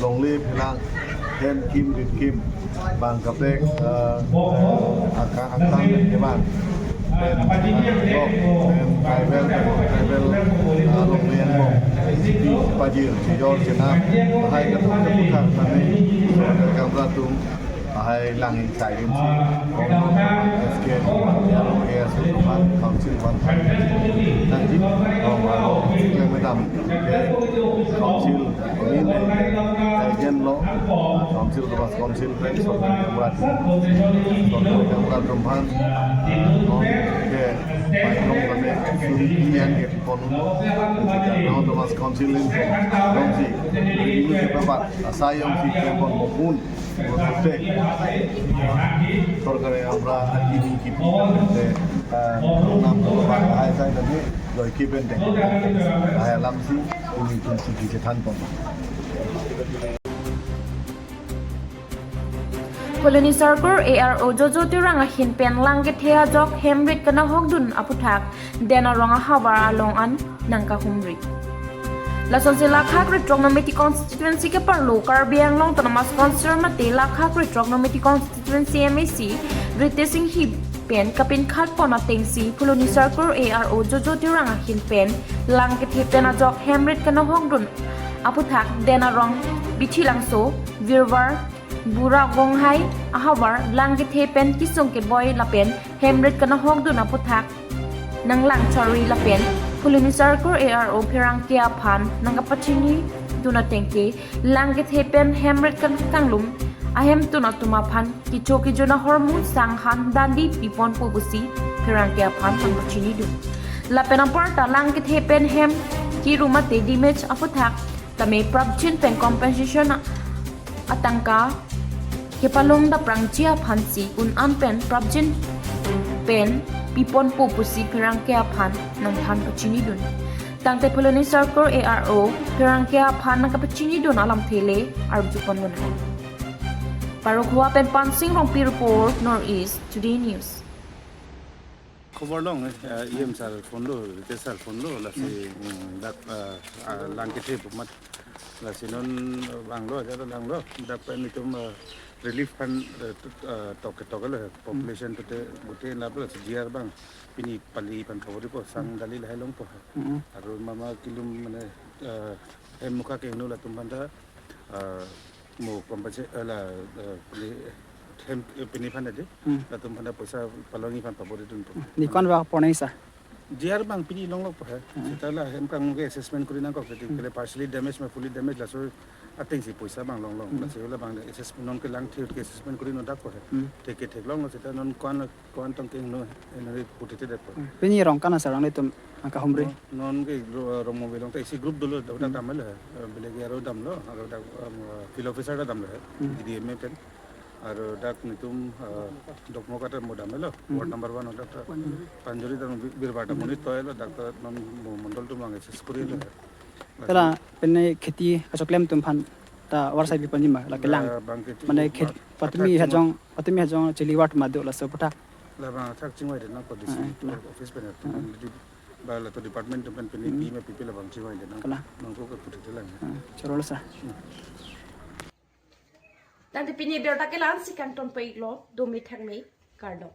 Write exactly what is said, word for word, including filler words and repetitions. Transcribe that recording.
longle phelang, hem kim rit kim, bang kaprek, eh, eh, aka-, akang kevan, pen, eh, block, pen tribal, tribal, eh, longle angbong, pajir, chejor, chenam, lahai kedo kedo aputhak tame, sorkar gaonbura atum, lahai lang ingsaidunsi, S K, L O S, Council one, nangji, oh, oh, Siklang Madam, Council, ini, eh, jen lo, Council, Autonomous Council, pen, sorkar gaonbura, sorkar gaonbura atum aphan, eh, non, ke, painong kami, suri yang ke, pon, Autonomous Council, ini, non si, ini ke, bapak, asai yang si, ke, pon, mokun, Ote, sorkar gaonbura atum kipi ante, eh, nam to ba hai sai tadi, loi kipen te. Hai alam si, ini pun si kecethan pon. Colony Circle A R O Jojo Terang ahin pen lang kethe ajok hem rit kanahokdun aputhak, Den Arong ahavar along an nangkahumri. Lasonsi lakha krethrok Nomati constituency keparlo Karbi Anglong Autonomous Council mate lakha krethrok Nomati constituency M A C Ritesh Enghi pen kapinkhatpon atengsi Phuloni Circle A R O Jojo Terang ahin pen lang kethe pen ajok hem rit kenohokdun aputhak Den Arong, Bithilangso, Virwar, Bura Gonghai ahavar lang kethe pen kisung keboi lapen hem rit kenohokdun aputhak nanglang chari lapen Phuloni Circle A R O pherangke aphan nangkapachinidun atengke lang kethe pen hem rit kan kanglum ahemtun atum aphan kecho kejun ahormu sang han dali piponpo pusi pherangke aphan nangpachinidun. Lapen aparta lang kethe pen hem kiru mate damage aputhak tame prapjin pen compensation a-, atangka kepalong daprangji aphansi un-an pen prapjin pen piponpo pusi pherangke aphan nangthan pachinidun. Tangte Phuloni Circle A R O pherangke aphan nangkapachinidun alamthe le arjuponlonang. Parokhowa pen Pansing Rongpi report, North East Today News. Khobor long, eh, E M sir phone lo, Ritesh sir phone lo, lasi, hmm, dak, eh, ah, lang kethe pu amat, lasi non vanglo, ajat vanglo, dak pen itum, eh, relief fund, eh, tut-, eh, tok ketok lo, eh, population tute, bute nap lo, si G R abang, pini pali aphan paboripo, sang dali lahai longpo. Hmm. Aru mama kilum mane, eh, hem mukha kehingno latum aphanta, eh, mo kompense-, eh, la, eh, pini, hem, eh, pini aphan adi, Hmm. latum aphanta poisa palongji aphan paboridunpo. Ni kon ba pornai sa? G R abang pini longlokpo he. Hmm. Seta la hem kangke assessment kori nangkok, jadi Hmm. kele partially damage ma fully damage laso atengsi poisa abang longlong. Hmm. Lasi hala abang assessment non ke lang thir ke assessment kori nodakpo he. Hmm. Thek ke theklonglo seta non ko-an, ko-an tong kehingno, eh, nari putiti detpo. Hmm. Pini Rongkan asar nanglitum angka humri? Non, non ke ro-, Rongmobile along ta isi group dolo, dak, dak Hmm. damlo he. Eh, belek aro damlo, aro dak, um, field officer ta damlo he. Hmm. D D M A pen. Aru dak nitum, eh, Dokmoka ta mo damlo, Hmm. ward number one dak ta. Panjori. Panjori ta Bir-, Birbar ta Hmm. monit toilo, dak ta non mo-, mondol atum abang assess korilo he. Tela pene kheti kachoklem atum aphan ta warsai piponji ma, lake lang. Eh, bang kheti Mane ma-, khet-, athak patumi chingvai. Hajong, patumi hajong chili ward ma do laso aputhak. Labang athak chingvaidet nangpo D C Ah, ah, kela. Office pen atum Ah. di-, ba lato department atum pen pini Hmm. pi ma pipi labang chingvaidet nang. Kela. Nangkok ke putiti lang. Ah, chorolo sa. Hmm. Tangte pini abirta ke la-ansi kangtonpo-iklo, dome thakme, kardom.